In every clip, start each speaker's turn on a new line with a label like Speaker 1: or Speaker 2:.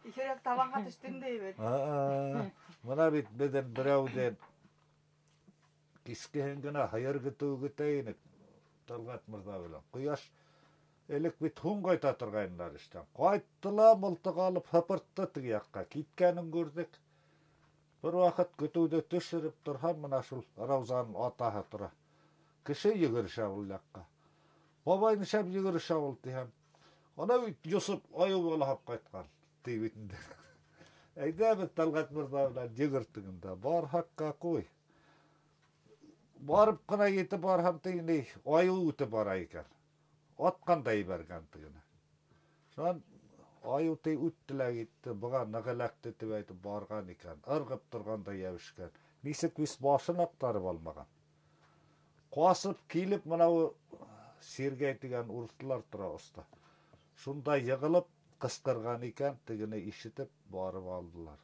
Speaker 1: Ишерәк табанга төштең дә бит.
Speaker 2: Менә бит безнең берәүдән кичкеһен генә һыер көтүе көтә инек Талгат мырза белән. Кояш элек бит һуң кайта торгайнылар эштән. Кайтты ла мылтык алып һыпыртты теге якка. Киткәнен күрдек. Бер вакыт көтүдә төшереп торһам, менә шул Раузаның атаһы тора. Кеше йөгерешә ул якка. Бабай нишләп йөгерешә ул диһәм. Ана бит Йосып аю балаһап кайткан, ди бит инде. Әйдә без Талгат мырза белән йөгерттек инде. Бар хакка куй. Барып кына йетеп барһам тегене аю үтеп бара икән. Аткан да ибәргән тегене. Шуннан аю ти үтте лә китте, буга нык эләкте дип әйтеп барган икән. Ыргып торган да ябышкан. Ничек вис башын актарып алмаган. Касып килеп менә бу Сергей дигән урыслар тора оста. Шунда егылып кычкырган икән, тегене ишетеп барып алдылар.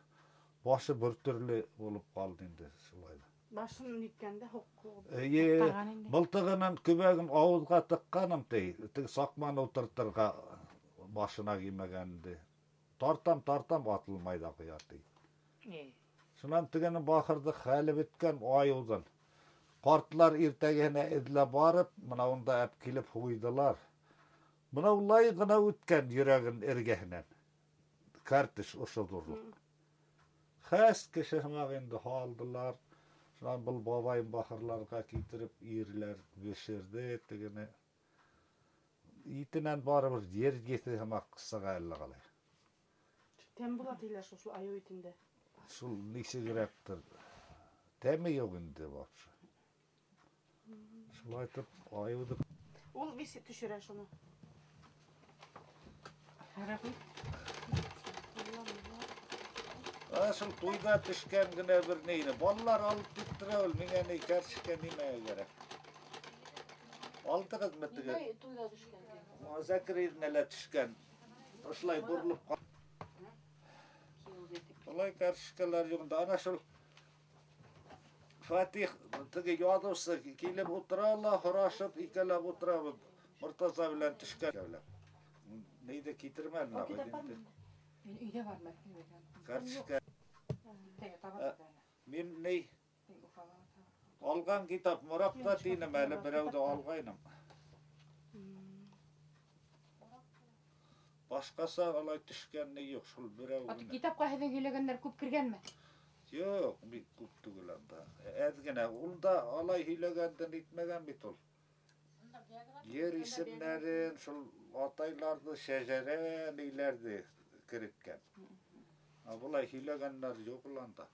Speaker 2: Башы бер төрле булып калды инде шулай да.
Speaker 1: Башын ниткәндә хокук.
Speaker 2: Әйе, мылтыгының көбәген авызга тыкканым ди, теге сакманы утыртырга башына кимәгән инде. Тартам, тартам, атылмай да куя ди. Шуннан тегенең бахырды хәле беткән аюдан. Картлар иртәгәһенә эзләп барып, менә унда әп килеп һуйдылар. Менә улай гына үткән йөрәген эргәһеннән. Картыш ошо зурлык. Хәс кеше һымак инде һалдылар. Шуннан был бабайым бахырларга китереп ирләр бешерде тегене. Итеннән барыбер ер ете һымак сыга әллә калай.
Speaker 1: Тәм була диләр шул аю итендә.
Speaker 2: Шул ничегрәктер. Тәме юк инде вообще. Шулай итеп аюды.
Speaker 1: Ул висит төшерә шуны.
Speaker 3: Рәхмәт.
Speaker 2: Шул туйда төшкән генә бер нейне. Балалар алып киттеләр ул, миңа ни кәршкә нимә кирәк. Алдыгызмы теге?
Speaker 4: Нидә туйда төшкән ди?
Speaker 2: Зәкриннән лә төшкән. Шулай борылып Шулай кәршкәләр югында. Ана шул Фатих теге язучы килеп утыра ла, һорашып икәләп утырабыз. Мортаза белән төшкән. Нейде китермәдем
Speaker 1: О, китап бармы?
Speaker 3: Мин өйдә бармы?
Speaker 2: Кәршкә.
Speaker 3: Теге табасыз әле.
Speaker 2: Мин ней
Speaker 3: Мин Уфага табам.
Speaker 2: алган китап Моракта тинем әле берәү дә алгайным. Башкаса алай төшкән ни юк, шул берәү
Speaker 3: Аты
Speaker 2: генә.
Speaker 3: китапка һеҙҙең һөйләгәндәр күп кергәнме?
Speaker 2: Юк, бик күп түгел анда. Әз генә. Ул да алай һөйләгәндән итмәгән бит ул. Ер исемнәрен, шул атайларны, шәҗәрә ниләрде керткән. Ә болай һөйләгәннәр юк ул анда.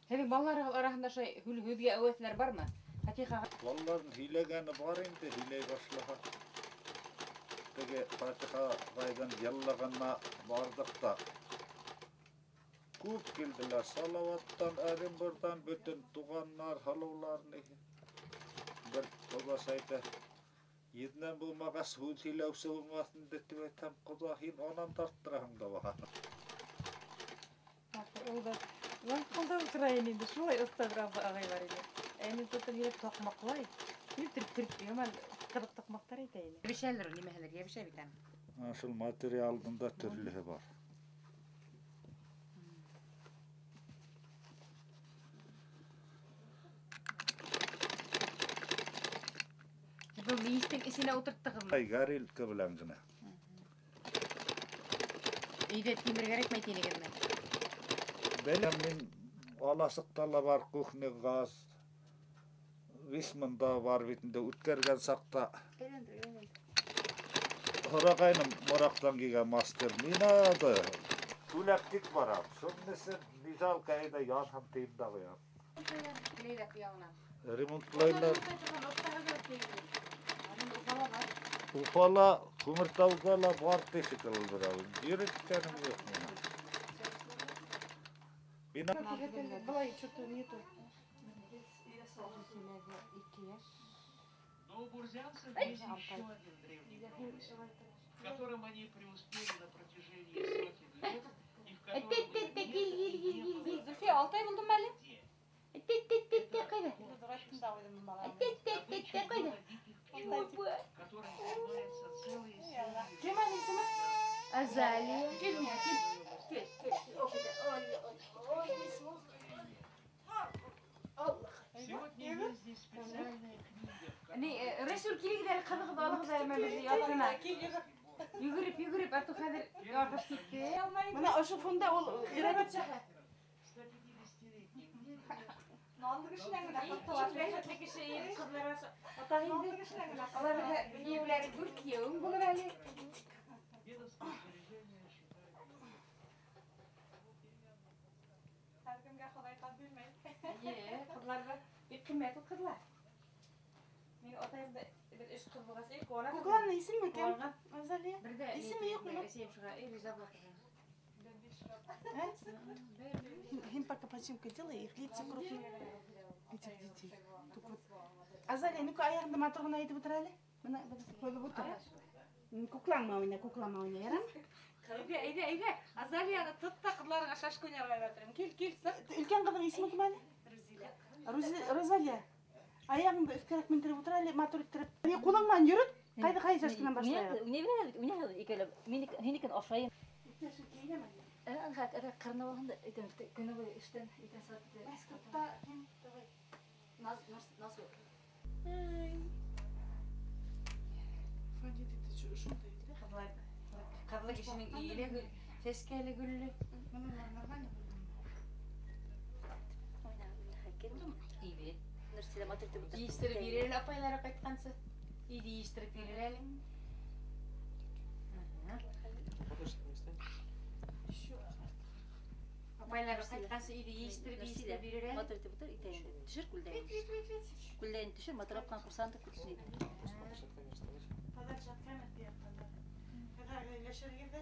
Speaker 3: Һеҙҙең балаларығыҙ араһында шулай һүҙгә әүәҫләр бармы? Фатиха.
Speaker 2: Балаларның һөйләгәне бар инде, һөйләй башлаһа. Теге Фатиха агайдан еллыгына бардык та. Күп килделәр. Салаваттан, Оренбургтан бөтен туганнар, һылыулар ни. Бер кодасы әйтә, Йөҙенән булмағас, һүҙ һөйләүсе булмаҫ инде тип әйтһәм, ҡоҙа, һин анан тарттыраһың да баһа.
Speaker 3: Ул да ҡулда ултыра ине инде, шулай оҫта бер ағай бар ине. Ә мин тотоп йөрөп таҡмаҡлай. Ниптер яман ҡыҙыҡ таҡмаҡтар әйтә ине. Ебешәлер ул, нимәһелер, ебешә бит аны.
Speaker 2: Шул материалдың да төрлөһө бар.
Speaker 3: Был мейестең эсенә ултырттығыҙмы?
Speaker 2: Ай, горелка белән генә.
Speaker 3: Өйҙә тимер кәрәкмәй тинегеҙме?
Speaker 2: Беләм мин аласыҡта ла бар кухня газ. Висмында бар бит инде үткәргән саҡта. Һорағайным Мораҡтан килгән мастер, не надо. Түләп тик барам. Шунысы не жалко, әйҙә янһын тием дә ҡуям. Ремонтлайлар. Уфала, Күмертауҙа ла бар ти шикелле берәү. Йөрөткәнем юҡ минең. Мин
Speaker 1: Былай что-то нету.
Speaker 5: Но у бурзянцев есть еще один древний промысел, в котором они преуспели на протяжении сотен лет и в котором их нет и не было
Speaker 3: Зульфия, алты ай булдымы әле?
Speaker 5: нигде.
Speaker 3: Тет-тет-тет, ҡайҙа? Тет-тет-тет, ҡайҙа?
Speaker 5: Которым занимаются целые семьи.
Speaker 1: Кем исеме?
Speaker 3: Азалия. Кил миңа, кил. Кил, кил.
Speaker 5: Сегодня есть здесь специальная книга, в
Speaker 3: Ни, Рәсүл килегез әле кызыгыз алыгыз әле мәмәне ятына. Йөгереп, йөгереп, а то хәзер ярыш китте.
Speaker 1: Менә ошо фонда ул өйрәтеп чыга.
Speaker 5: 150-летним дереве
Speaker 1: Нанлы кешенең генә
Speaker 3: Иң бәхетле кеше ир кызлар ата инде. Алар кияүләре дүрт кияүең булыр әле.
Speaker 5: дедовское снаряжение считают
Speaker 1: Һәркемгә Ходай кыз бирмәй.
Speaker 3: Е, кызлар да бик кыйммәт ул кызлар. Мин атаем да бер өч кыз булгач, эй, куана.
Speaker 1: Кукланың исеме кем?
Speaker 3: Куанган.
Speaker 1: Азалия.
Speaker 3: Бер дә
Speaker 1: Исеме юкмы?
Speaker 3: Әсием шуңа, эй, риза була торган.
Speaker 1: Им пока починку делай, их лица крупные. Этих детей. Только вот. Азалия, ну-ка аягыңды матур гына итеп утыр әле. Менә куелып утыр. Куклаңма уйна, куклама уйна, ярам?
Speaker 3: Әйдә, әйдә, әйдә. Азалияны тот та кызларыңа шашка уйнарга өйрәтермен. Кил, кил, сык.
Speaker 1: Өлкән кызның исеме кем әле?
Speaker 3: Рузилә.
Speaker 1: Розалия. Аягыңды өскәрәк ментереп утыр әле, матур иттереп. Ни кулың менән йөрет. Кайда кай шашкадан башлайык?
Speaker 4: Уйнай беләм бит, уйнай икәүләп. Мин һинекен ашайым.
Speaker 1: Иптәшең килгәнме?
Speaker 4: Аңа карнавалында әйтәм, көне буе эштән итән сәгать.
Speaker 1: Мәскәүдә кем? Давай.
Speaker 4: Наз, наз, наз.
Speaker 1: Фонди диде, шундай иде.
Speaker 3: Кызлар. Кызлы кешенең өе лә гөл, сәскәле гөлле.
Speaker 1: Моны нормально булды.
Speaker 4: Уйна, уйна, хәкер.
Speaker 3: Иде.
Speaker 4: Нәрсәләр матур итеп утыр.
Speaker 3: Җыештырып йөрер апайлары кайткансы. Өйдә җыештырып йөрер әле. Апайлары кайткансы өйдә җыештырып җыештырып йөрер әле.
Speaker 4: Матур итеп утыр, итә инде. Төшер күлдәген. Күлдәген төшер, матур апкан курсанты күлдәген.
Speaker 1: Подальше от камер дип калды. Хәзер сөйләшергә дә.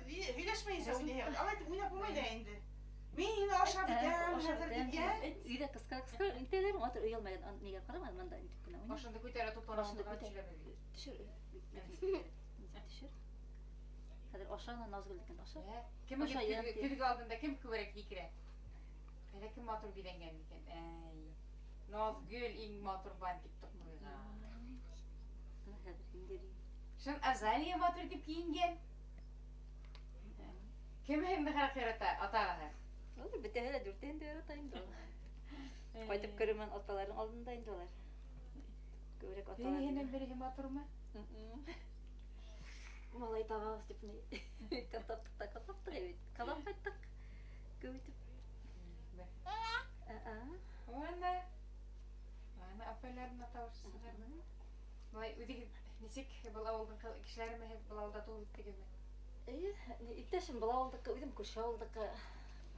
Speaker 1: Һөйләшмәйсә уйнай. Алай итеп уйнап булмай да инде. Мин инде ашап бетәм, хәзер дигән.
Speaker 4: Өйдә кыска кыска итәләр, матур оялмаган, нигә карама, монда итеп кенә уйна.
Speaker 3: Башында күтәрә тотара.
Speaker 4: Башында күтәрә. Төшер. Төшер. Хәзер аша Назгөл икән, аша.
Speaker 3: Кем
Speaker 4: Аша, ярым
Speaker 3: көзгө алдында кем күбрәк һикерә? Әле кем матур биҙәнгән икән? Әй. Назгөл иң матур бантик тукмыйган.
Speaker 4: Менә хәзер инде.
Speaker 3: Шын Азалия матур дип киенгән. Кем һәм ныграк ярата атагыны?
Speaker 4: Ул бетәһе дә дүртәһен дә ярата инде ул. Кайтып керүмен аталарның алдында инде алар. Күбрәк аталар.
Speaker 3: Береһенең береһе матурмы?
Speaker 4: Малай табабыз дип ни. Таптык та таптык бит. Калам кайттык. Күп итеп. Аа.
Speaker 3: Ана. Ана апайларына тавышы сығарды. Былай үҙегеҙ нисек был ауылдың кешеләреме һеҙ был ауылда тыуып үҫтегеҙме?
Speaker 4: Әйе, иптәшем был ауылдыҡы, үҙем күрше ауылдыҡы.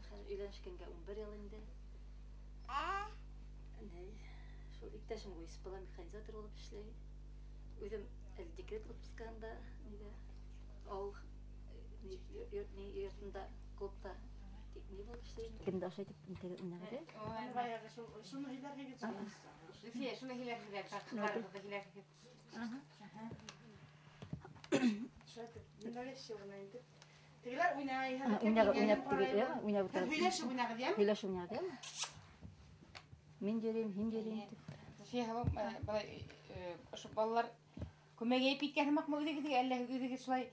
Speaker 4: Хәзер өйләнешкәнгә 11 йыл инде. Ни, шул иптәшем УСП-ла механизатор булып эшләй. Үҙем әле декрет отпускында, нидә, ауыл ни, ни йортында, клубта тик ни булып эшләйм. Кемдә ашай дип интегә уйнагы.
Speaker 1: Менә баягы шул шуны һөйләргә китсен.
Speaker 3: Зөлфиә, шуны һөйләрһегеҙ, ҡыҙҙарығыҙҙы һөйләрһегеҙ.
Speaker 1: Шулай итеп, ненавязчиво гына инде. Тегеләр уйнай, хәзер
Speaker 4: Уйнагы уйнап түгел, уйнап
Speaker 1: Һеҙ
Speaker 4: утыра.
Speaker 1: һөйләшеп уйнағыҙ, йәме?
Speaker 4: Һөйләшеп уйнагы, яме? Мин йөрим, һин йөрим дип.
Speaker 3: Зөлфиә, былай ошо балалар күмәгәйеп киткән һымаҡмы үҙегеҙгә, әллә үҙегеҙ шулай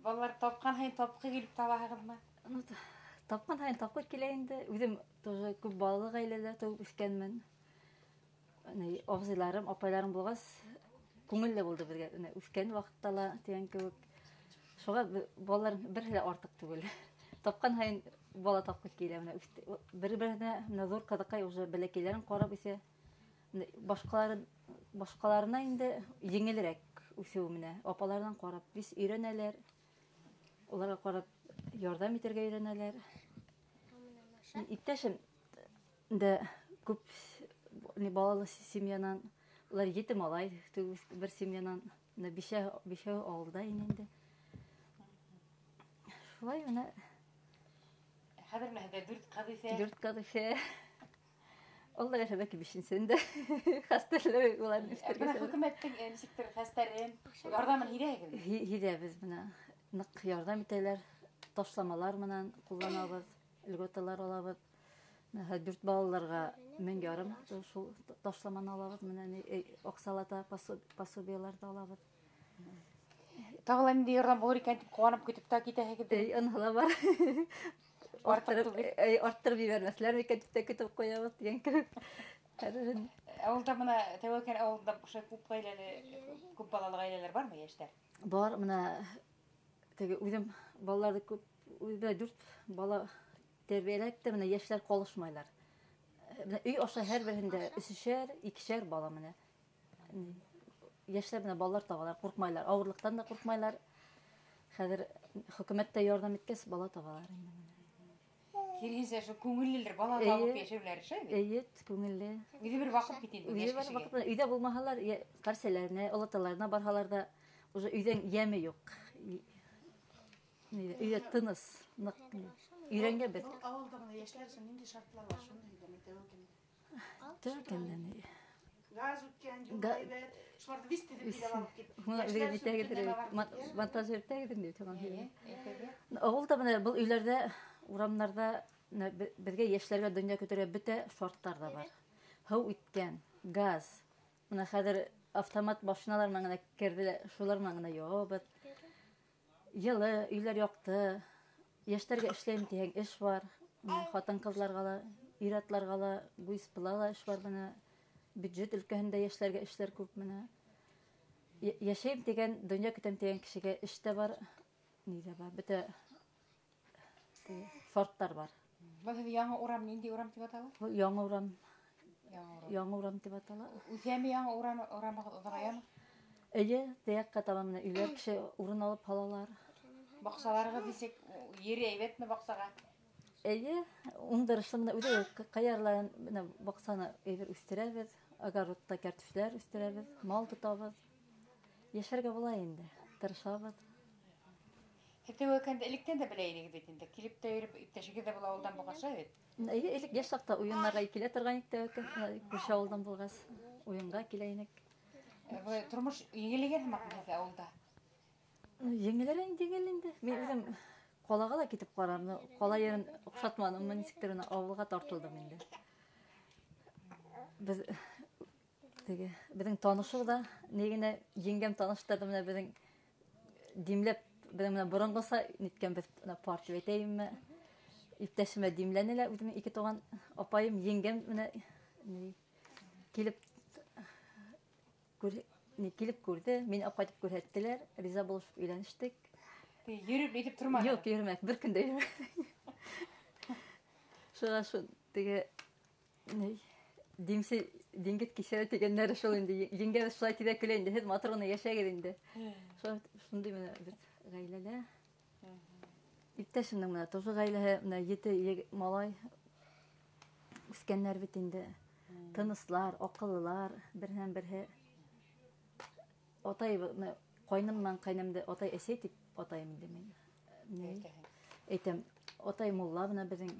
Speaker 3: балалар тапҡан һайын тапҡы килеп табаһығыҙмы?
Speaker 4: Ну, тапҡан һайын тапҡы килә инде. Үҙем тоже күп балалы ғаиләлә тыуып үҫкәнмен. Ни, абзыйларым, апайларым булғас, күңелле булды беҙгә. Менә үҫкән ваҡытта ла тигән кеүек. Шуға балалар береһе лә артыҡ түгел. Тапҡан һайын бала тапҡы килә. Менә бер-береһенә менә ҙур ҡыҙыҡай уже бәләкәйләрен ҡарап үҫә. Менә башҡаларына инде еңелерәк үҫеү менә. Апаларынан ҡарап бис өйрәнәләр. Уларға ҡарап ярҙам итергә өйрәнәләр. Иптәшем дә күп ни балалы семьянан, улар ете малай бер семьянан, менә бишәү ауылда ине инде. Шулай менә.
Speaker 3: Хәҙер менә һеҙҙә дүрт ҡыҙ үҫә.
Speaker 4: Дүрт ҡыҙ үҫә. Аллаға шөкөр, бишенсеһен дә хәстәрләп уларны үҫтергән.
Speaker 3: Бына хөкүмәттең нисектер хәстәрен, ярҙамын һиҙәһегеҙме?
Speaker 4: Һиҙәбеҙ менә. Ныҡ ярҙам итәләр. Ташламалар менән ҡулланабыҙ, льготалар алабыҙ. Менә дүрт балаларга 1500 шул ташламаны алабыз. Менә акчалата пособиелар да алабыз.
Speaker 3: Тагы ла нинди ярдәм булыр икән дип куанып көтеп тә китәһегез.
Speaker 4: Эй, аны да бар.
Speaker 3: Артык түгел.
Speaker 4: Арттырып җибәрмәсләр микән дип тә көтеп куябыз дигән кебек. Һәрберен.
Speaker 3: Авылда менә Тәвәккәл авылында шулай күп гаиләле, күп балалы гаиләләр бармы, яшьләр?
Speaker 4: Бар, менә теге үзем балаларны күп, үземдә дүрт бала тәрбияләп тә менә яшьләр калышмайлар. Менә өй аша һәрберендә өчешәр, икешәр бала менә. Яшьләр менә балалар табалар, куркмайлар, авырлыктан да куркмайлар. Хәзер хөкүмәт тә ярдәм иткәс, бала табалар инде менә.
Speaker 3: Киресенчә, шул күңеллелер, бала табып яшәүләре шулай бит.
Speaker 4: Әйе, күңелле.
Speaker 3: Үзе бер вакыт бит инде
Speaker 4: Үзе
Speaker 3: яшь
Speaker 4: бер
Speaker 3: кешегә.
Speaker 4: вакыт, өйдә булмаһалар, карсәләренә, олаталарына барһалар да, уже өйдән яме юк. Өйдә тыныс, нык. Өйрәнгән без.
Speaker 1: Был авылда менә яшьләр өчен нинди шартлар бар, шуны өйдә Тәвәккәлдә.
Speaker 4: Тәвәккәлдә ни?
Speaker 1: Газ үткән, юл әйбәт. Шуларны вис дип өйдә алып кит.
Speaker 4: Моны
Speaker 1: Яшьләр
Speaker 4: үзегез
Speaker 1: өчен
Speaker 4: итәгез,
Speaker 1: нәмә бар дип,
Speaker 4: монтаж итәгез инде, тагын.
Speaker 3: Әйе, әйтәгез.
Speaker 4: Авылда менә был өйләрдә, урамнарда менә безгә яшьләргә дөнья көтәргә бөтә шартлар да бар. Һау үткән, газ. Менә хәзер автомат машиналар менән генә керделәр, шулар менән генә ябыт. Йылы, өйләр якты. Яшьләргә эшләйм дигән эш бар. Менә хатын-кызларга да, ир-атларга да, буйспыла да эш бар менә. Бюджет өлкәһендә яшьләргә эшләр күп менә. Яшәйм дигән, дөнья көтәм дигән кешегә эш тә бар, ни дә бар, бөтә шартлар бар.
Speaker 3: Был һеҙ яңы урам, нинди урам тип атала?
Speaker 4: Был яңы урам.
Speaker 3: Яңы урам.
Speaker 4: Яңы урам тип атала.
Speaker 3: Үҫәме яңы урам, урамығыҙ оҙағаямы?
Speaker 4: Эйе, тияҡҡа табан менә өйләр кеше урын алып һалалар.
Speaker 3: Баҡсаларығыҙ нисек, ере әйбәтме баҡсаға?
Speaker 4: Эйе, уңдырышлы менә үҙе ҡаярларын менә баҡсаны әйбер үҫтерәбеҙ, огородта кәртүшләр үҫтерәбеҙ, мал тотабыҙ. Йәшәргә була инде, тырышабыҙ.
Speaker 3: Һеҙ Тәүәккәлдә электән дә белә инегеҙ бит инде. Килеп тә йөрөп, иптәшегеҙ ҙә был ауылдан булғас, шулай бит?
Speaker 4: Эйе, элек йәш саҡта уйыннарға килә торған инек Тәүәккәл, күрше ауылдан булғас, уйынға килә инек.
Speaker 3: Был тормош еңеләгән һымаҡ һеҙҙә ауылда?
Speaker 4: Еңеләр инде, еңел инде. Мин үҙем ҡалаға ла китеп ҡарармын. Ҡала ерен оҡшатманым, нисектер уны ауылға тартылдым инде. Беҙ теге, беҙҙең танышыу ҙа, ни генә еңгәм таныштырҙы менә беҙҙең димләп, беҙҙең менә боронғоса ниткән беҙ менә пар тип әйтәйемме? Иптәшемә димләне лә, үҙемнең ике туған апайым, еңгәм менә ни, килеп күр, ни, килеп күрҙе, мине алып ҡайтып күрһәттеләр, риза булышып өйләнештек.
Speaker 3: Йөрөп нитеп торманы?
Speaker 4: Юҡ, йөрөмәк, бер көн дә йөрөмәк. Шуға шул теге, ни, димсе диңгеҙ кисәре тигәннәре шул инде. Еңгәбеҙ шулай тиҙә көлә инде, һеҙ матур ғына йәшәгеҙ инде. Шулай шундай менә беҙ ғаиләлә. Иптәшемдең менә тоже ғаиләһе, менә 7 малай үҫкәннәр бит инде. Тыныслар, аҡыллылар, береһенән береһе. Атай, менә ҡайным менән ҡайнәмде атай әсәй тип атайым инде мин. Ни? Әйтәм, атай мулла менә беҙҙең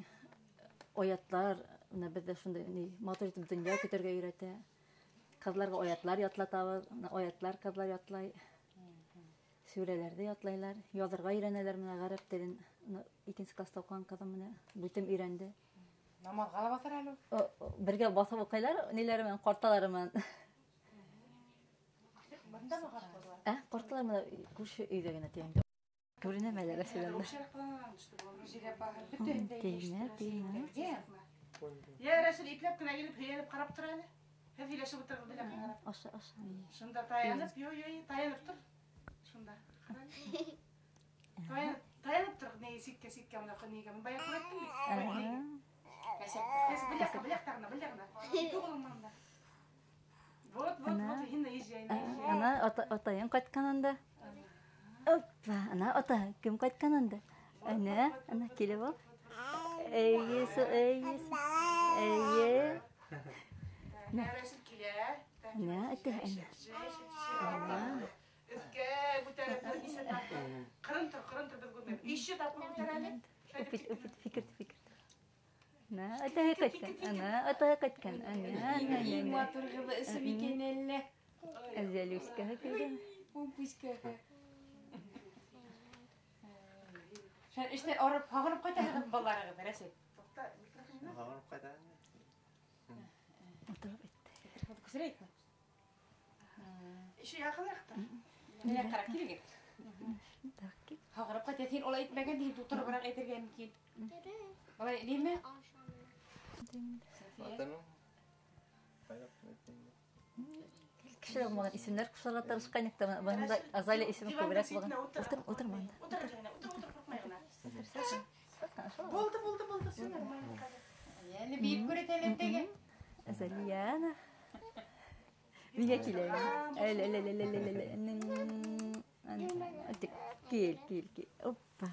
Speaker 4: аятлар, менә беҙҙә шундай ни, матур итеп донъя көтөргә өйрәтә. Ҡыҙларға аятлар ятлатабыҙ, менә аятлар ҡыҙлар ятлай. Сүрәләрҙе ятлайлар, яҙырға өйрәнәләр менә ғәрәп телен. Менә икенсе класста уҡыған ҡыҙым менә бүтем өйрәнде.
Speaker 3: Намаҙға ла баҫыр әле ул?
Speaker 4: Бергә баҫып уҡыйлар, ниләре менән, ҡарталары менән.
Speaker 1: Бында ма ҡарталар?
Speaker 4: Ә, ҡарталар менә күрше өйҙә генә тигән. Күренәм әле Рәсүләмдә. Теймә, теймә.
Speaker 1: Йә, Рәсүл, ипләп кенә килеп, һөйәлеп ҡарап тор әле. Һеҙ һөйләшеп ултырығыҙ, беләм ҡарап.
Speaker 4: Аша, аша.
Speaker 1: Шунда таянып, йо, йо, таянып тор. Шунда. Таянып, таянып тор, ни ситкә, ситкә, менә нигә. Мин бая күрәттем бит. Беләк, беләк тағына, беләк генә. Ике ҡулыңдан да. Вот, вот, вот, һин езжай, езжай.
Speaker 4: Ана, атайым ҡайтҡан анда. Опа, ана, ата, кем ҡайтҡан анда? Ана, ана, килеп ал. Эйе, эйе, эйе.
Speaker 1: Рәсүл килә.
Speaker 4: Ана, ата, ана. Ана.
Speaker 1: Өҫкә күтәреп, нисә тапҡыр. Ҡырын тор, ҡырын тор, беҙ күрмәйбеҙ. Ишек тапҡыр күтәр әле.
Speaker 4: Үпит, үпит, фикер, фикер. Ана, атаһы ҡайтҡан, ана, атаһы ҡайтҡан, ана, ана,
Speaker 3: Иң
Speaker 4: ана.
Speaker 3: матур ҡыҙы эсем икән әллә.
Speaker 4: Әзәлүскәһе килгән.
Speaker 3: Пумпуськаһы. Шән эштән арып, һағынып ҡайтаһығыҙ балаларығыҙ, Рәсүл?
Speaker 1: Туҡта, микрофон.
Speaker 6: Һагынып кайта инде.
Speaker 4: Утырып итте.
Speaker 3: Күсерәйтме?
Speaker 1: Еще якынрак та.
Speaker 3: Менә карап килегез.
Speaker 4: Так, кил.
Speaker 3: Һагынып кайта, син алай әйтмәгән дин тутырыбрак әйтергә мөмкин. Алай димме?
Speaker 6: Хатыным кайрап әйтте инде.
Speaker 4: Кешеләр булмаган исемнәр кушарга тырышкан идек тә, монда Азалия исеме күбрәк булган. Утыр, утырма анда.
Speaker 1: Утыр гына, утыр, утыр, куркмай гына. Булды, булды, булды, все нормально.
Speaker 3: Әле биеп күрәтәләр теге.
Speaker 4: Азалияна. Миңа килә. Әле, әле, әле, әле, әле, әле. Кил, кил, кил. Опа.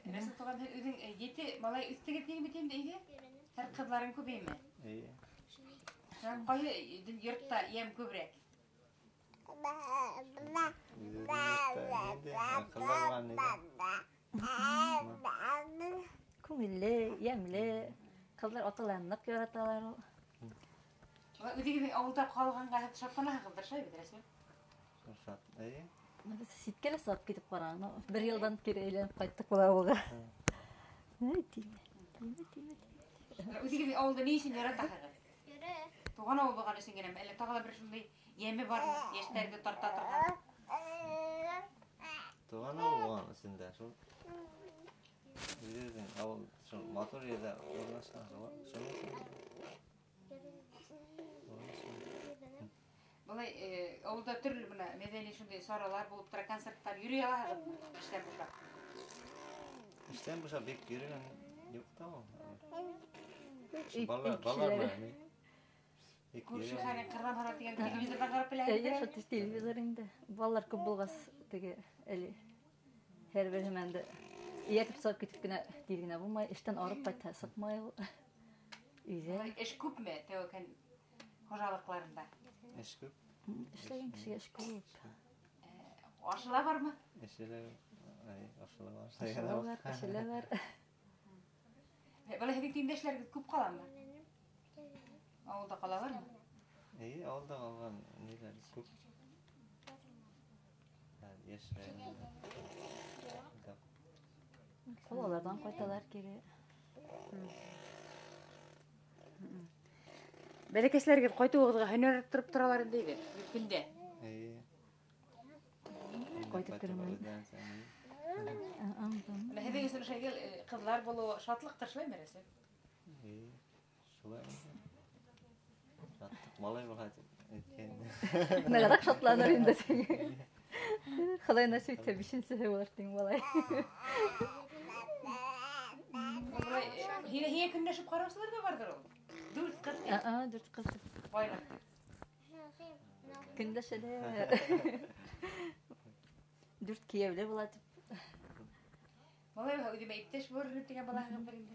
Speaker 3: Рәсүл туган, һин үзең ете малай үстегез дигән бит инде өйдә? Һәр кызларың күбәйме?
Speaker 6: Әйе.
Speaker 3: Кайы йортта ям күбрәк?
Speaker 6: Үзебезнең йортта инде, кызлар булган иде.
Speaker 4: Күңелле, ямьле. Кызлар аталарын нык яраталар.
Speaker 3: Үзегезнең авылда калганга шатланаһыгыздыр, шулай бит, Рәсүл?
Speaker 6: Шат. Әйе.
Speaker 4: Без читкә лә сатып китеп караган. Бер елдан кире әйләнеп кайттык бу авылга. Әй, тимә, тимә, тимә, тимә.
Speaker 3: Үзегезнең авылда ни өчен яратаһыгыз? Туган авыл булган өчен генәме? Әллә тагы да бер шундый яме бармы, яшьләрне тарта торган?
Speaker 6: Туган авыл булган өчен дә шул. Үзебезнең авыл шул матур җирдә урнашкан, шуның өчен.
Speaker 3: Болай авылда төрле менә мәдәни шундый чаралар булып тора, концертлар йөри алаһыгызмы? Эштән бушап.
Speaker 6: Эштән бушап бик йөргән юк та ул.
Speaker 4: Өй
Speaker 6: Балалар,
Speaker 4: өй
Speaker 6: балалар
Speaker 4: кешеләре.
Speaker 6: белән. Бик
Speaker 3: Күрше
Speaker 6: йөргән.
Speaker 3: хәлен кырдан һара дигән телевизордан карап
Speaker 4: Әйе,
Speaker 3: беләһегез.
Speaker 4: шул телевизор инде. Балалар күп булгач, теге әле һәрбер һәм инде ияртеп салып китеп кенә тиз генә булмай, эштән арып кайта, сыкмай ул. Өйдә
Speaker 3: Эш күпме тәвәккәл хуҗалыкларында?
Speaker 6: Эш күп.
Speaker 4: эшләгән кешегә эш күп.
Speaker 3: Ашыла бармы?
Speaker 6: Эше дә, әй, ашыла бар.
Speaker 4: Ашыла бар, эше лә бар.
Speaker 3: Болай һезнең тиңдәшләрегез күп каламы? Авылда калалармы?
Speaker 6: Әйе, авылда калган ниләр күп. Яшьләр.
Speaker 4: Калалардан кайталар кире.
Speaker 3: Бәләкәчләрегез кайтуыгызга һөнәр торып торалар инде иде. Бер көндә.
Speaker 6: Әйе.
Speaker 4: Кайтып керәмен.
Speaker 3: Менә һезнең өчен шул гел кызлар булу шатлыктыр, шулаймы, Рәсүл?
Speaker 6: Әйе. Шулай инде. Шатлык малай була дип әйткән.
Speaker 4: Ныграк шатланыр инде теге. Ходай насип итсә, бишенчесе булыр дигән малай.
Speaker 3: Болай һине һине көнләшеп караучылар да бардыр ул. Дүрт кыз
Speaker 4: Аа, дүрт кыз
Speaker 3: байлык.
Speaker 4: көндәшәләр. Дүрт кияүле була дип.
Speaker 3: Малай үземә иптәш булыр дигән балаһыгыздыр инде.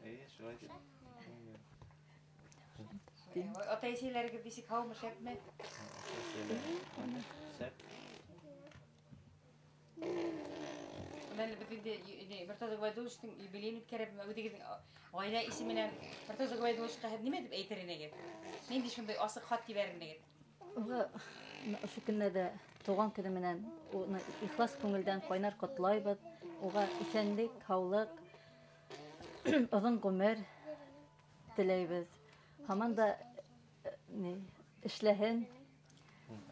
Speaker 6: Әйе, шулай дип.
Speaker 3: Ата-әсәйләрегез ничек, һаумы, шәпме?
Speaker 6: Шәп.
Speaker 3: Менә без инде Мортаза Гобәйдулловичның юбилеен үткәреп, үзегезнең гаилә исеменнән Мортаза Гобәйдулловичка һеҙ нимә дип әйтер инегеҙ? Нинди шундай асыҡ хат ебәрер инегеҙ?
Speaker 4: Уға ошо көндәрҙә тыуған көнө менән уны ихлас күңелдән ҡайнар ҡотлайбыҙ. Уға иҫәнлек, һаулыҡ, оҙон ғүмер теләйбеҙ. Һаман да эшләһен,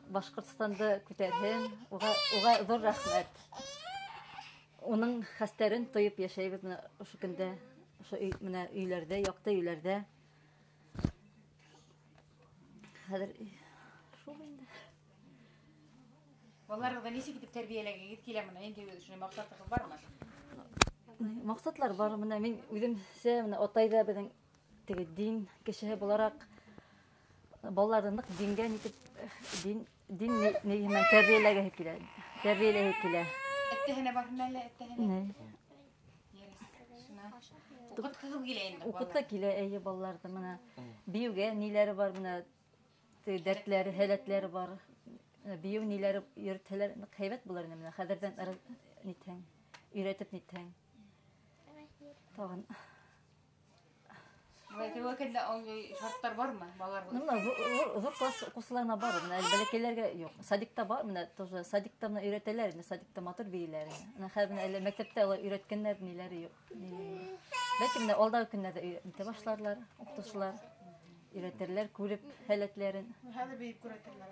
Speaker 4: Башҡортостанды күтәрһен. Уға ҙур рәхмәт. Уның хәстәрен тойоп йәшәйбеҙ менә ошо көндә, ошо менә өйләрҙә, яҡты өйләрҙә. Хәҙер шул инде.
Speaker 3: Балаларығыҙҙы нисек итеп тәрбиәләгегеҙ килә менә? Ниндәй шундай маҡсатығыҙ бармы?
Speaker 4: Маҡсатлар бар. Менә мин үҙемсә, менә атай да беҙҙең теге дин кешеһе булараҡ балаларҙы ныҡ дингә нитеп, дин ни менән тәрбиәләгеһе килә. Тәрбиәләгеһе килә.
Speaker 3: Әттәһенә барһын әле, әттәһенә.
Speaker 4: Не.
Speaker 3: Уҡытҡығыҙ килә инде.
Speaker 4: Уҡытҡы килә, эйе, балаларҙы. Менә бейеүгә ниләре бар, менә теге дәртләре, һәләтләре бар. Бейеү ниләре йөрөтһәләр, ныҡ һәйбәт булыр ине менә. Хәҙерҙән нитһәң, өйрәтеп нитһәң. Тағын.
Speaker 3: Шарттар бармы? Балалар.
Speaker 4: Ну, зур класс укучыларына бар, менә бәләкәйләргә юк. Садикта бар, менә тоже садикта менә өйрәтәләр, менә садикта матур бииләр. Менә хәзер менә әле мәктәптә алар өйрәткәннәр ниләре юк. Бәлки менә алдагы көннәрдә өйрәтә башларлар, укытучылар өйрәтерләр, күреп халәтләрен.
Speaker 1: Хәзер биеп күрәтерләр.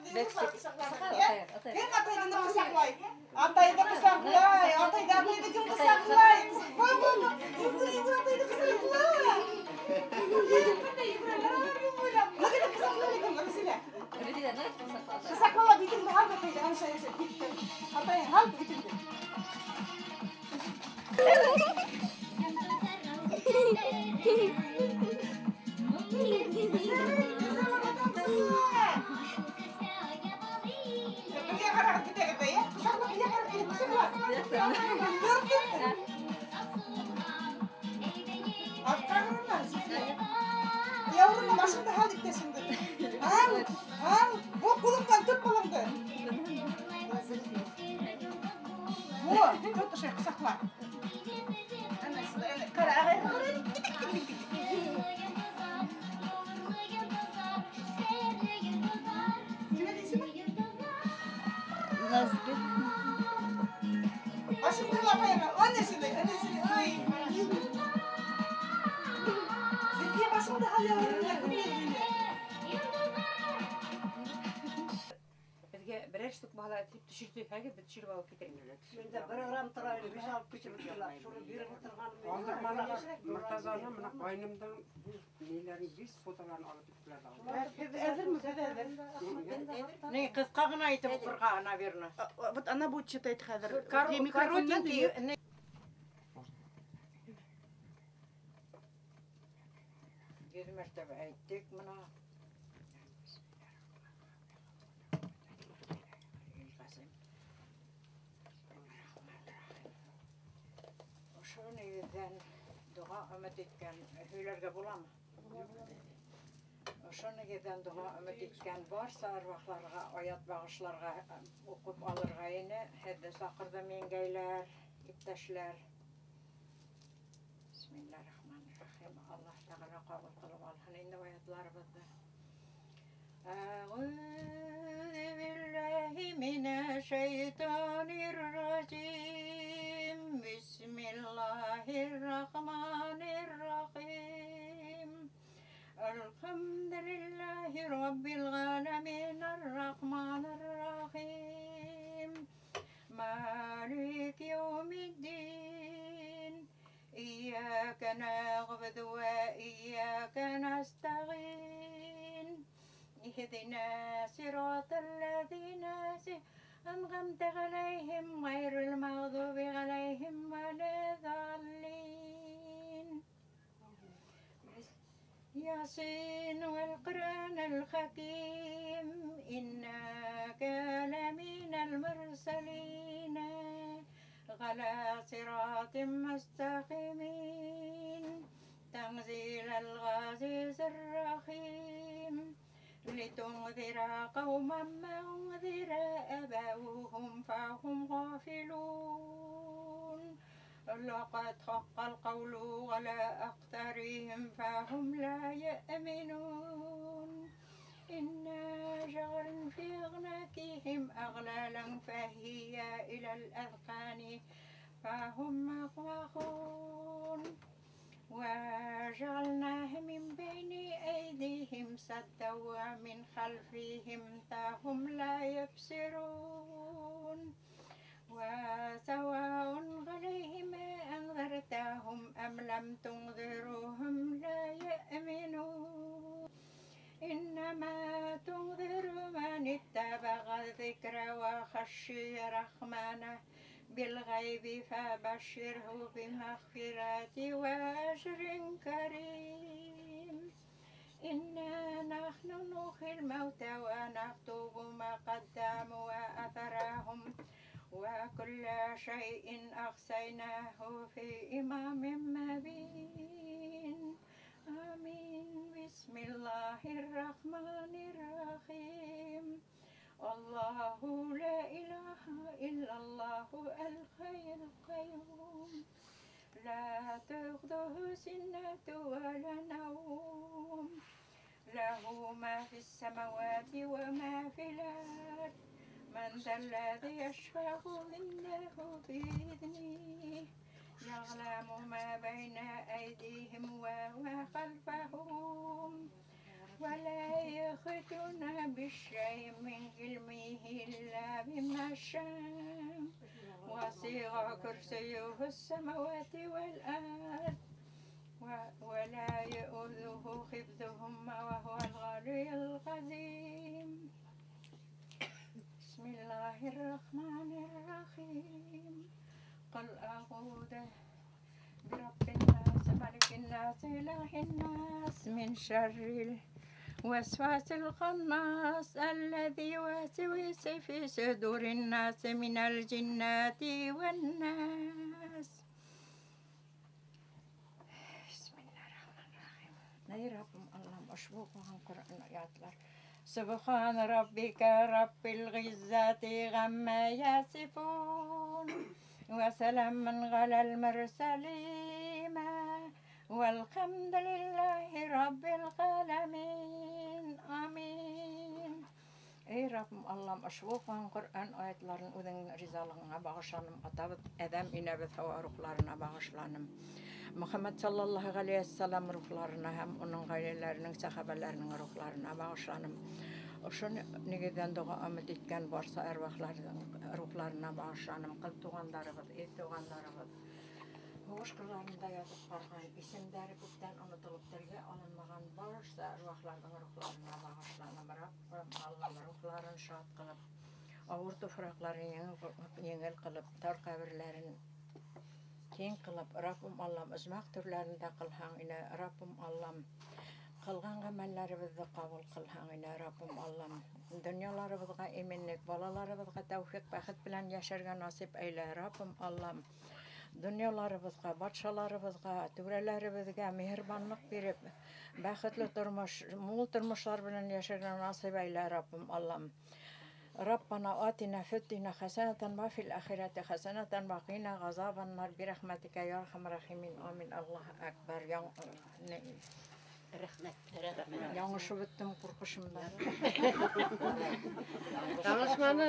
Speaker 1: Кем атайны кочаклай? Атайды кочаклай, атайды, атайды кем кочаклай? Бу, бу, бу. Йөгер, атайды кочаклай. Нык итеп кочакла икән, Рузилә.
Speaker 4: Рузилә, нык итеп кочакла.
Speaker 1: Кочакла битеңде, һал атайды, ана шулай, битте. Атай, һал битеңде. Бергә карап китә китә, я? Кочакла, бергә карап китә, кочакла. Тор китте. Артка карама, Явруңның башыңды һал иптәшеңде. Ал, ал, бу кулыңнан тот балаңды. Бу, тот ошо кочакла. Ана шулай, ана, кара, агай, кара, тик тик тик тик. Нимә дисеңме?
Speaker 4: Назгөл.
Speaker 1: Башыңды һал апайыңа. Ана шулай, ана шулай, ой. Зөлфия, башыңды һал явруңа, күңелле.
Speaker 3: Безгә берәр штук бала дип төшерсәгез, без төшереп алып китер идек.
Speaker 7: Менде бер грамм тора иде, биш алып күчеп үттеләр. Шуны биреп утырган.
Speaker 8: Алдырманы Мортазаны менә кайнымдан бу ниләрен 100 фотоларын алып киттеләр.
Speaker 1: Һеҙ әҙерме? Һеҙ әҙер.
Speaker 7: Не, кыска гына итеп укырга, наверное.
Speaker 1: Вот она будет читать хәҙер. Микрофоннан
Speaker 7: Коротенький. Йөҙ мәртәбә әйттек мына. Ошо нигеҙҙән доға өмөт иткән һөйләргә буламы? Ошо нигеҙҙән доға өмөт иткән барса арвахларға аят бағышларға уҡып алырға ине. Һеҙҙе саҡырҙым, еңгәйләр, иптәшләр. Бисмиллахиррахманиррахим. Аллаһ Тәғәлә ҡабул ҡылып алһын инде аятларыбыҙҙы. Әғүҙү биллаһи минәш-шайтанир-ражим. Бисмиллахиррахманиррахим. Әлхәмдүлиллаһи раббил ғәләмин ар-рахманир-рахим. Малики яумиддин. إياك نعبد وإياك نستعين. اهدنا صراط الذين أنعمت عليهم غير المغضوب عليهم ولا الضالين. ياسين والقرآن الحكيم إنك لمن المرسلين على صراط مستقيم تنزيل العزيز الرحيم لتنذر قوما ما أنذر آباؤهم فهم غافلون. لقد حق القول على أكثرهم فهم لا يؤمنون. إنا جعلنا في أعناقهم أغلالا فهي إلى الأذقان فهم مقمحون. وجعلناه من بين أيديهم سدا ومن خلفهم فهم لا يبصرون. وسواء عليهم أنذرتهم أم لم تنذرهم لا يؤمنون. إنما تنذر من اتبع الذكر وخشي رحمنه بالغيب فبشره بمغفرة وأجر كريم. إنا نحن نحيي الموتى ونكتب ما قدموا وأثرهم وكل شيء أحصيناه في إمام مبين. آمين. بسم الله الرحمن الرحيم. الله لا إله إلا الله الحي القيوم لا تأخذه سنة ولا نوم. له ما في السماوات وما في الأرض. من ذا الذي يشفع عنده بإذنه يعلم ما بين أيديهم وما خلفهم ولا يحيطون بشيء من علمه إلا بما شاء وسع كرسيه السماوات والأرض ولا يؤوده حفظهما وهو العلي العظيم. بسم الله الرحمن الرحيم. قل أعوذ برب الناس ملك الناس إله الناس من شر الوسواس الخناس الذي يوسوس في صدور الناس من الجنات والناس. بسم الله الرحمن الرحيم. Ey Rabbim Allah'ım uşbu oquğan Qur'an ayatlar. سبحان ربك رب العزة عما يصفون وسلام على المرسلين والحمد لله رب العالمين. آمين. Ey Rabbim Allah'ım uşbu oquğan Qur'an ayatların o'zingning rizalığına bağışlanım. Atabız Adam inəbiz Hava ruhlarına bağışlanım. Muhammed sallallahu aleyhi ve sellem ruhlarına hem onun ailelerinin, sahabelerinin ruhlarına bağışlanım. Ошоны нигеҙҙән доға өмөт иткән барса әрвахларҙың рухларына бағышланым. Ҡыҙ туғандарыбыҙ, ир туғандарыбыҙ һуғыш ҡырҙарында ятып ҡалған, исемдәре күптән онотолоп телгә алынмаған барса әрвахларҙың рухларына бағышланым. Раббым Аллам рухларын шат ҡылып, ауыр туфраҡларын еңел ҡылып, тар ҡәберләрен киң ҡылып, Раббым Аллам ожмах төрләрендә ҡылһаң ине, Раббым Аллам ҡылған ғәмәлләребеҙҙе ҡабул ҡылһаң ине, Раббым Аллам. Донъяларыбыҙға именлек, балаларыбыҙға тәүфиҡ, бәхет белән йәшәргә насип әйлә, Раббым Аллам. Донъяларыбыҙға, батшаларыбыҙға, түрәләребеҙгә миһербанлыҡ биреп, бәхетле тормош, мул тормошлар белән йәшәргә насип әйлә, Раббым Аллам. ربنا آتنا في الدنيا حسنة وفي الآخرة حسنة وقنا عذاب النار برحمتك يا أرحم الراحمين. آمين. الله أكبر.
Speaker 9: Рәхмәт.
Speaker 7: Яңышып беттем ҡурҡышымдан.
Speaker 8: Яңышманы.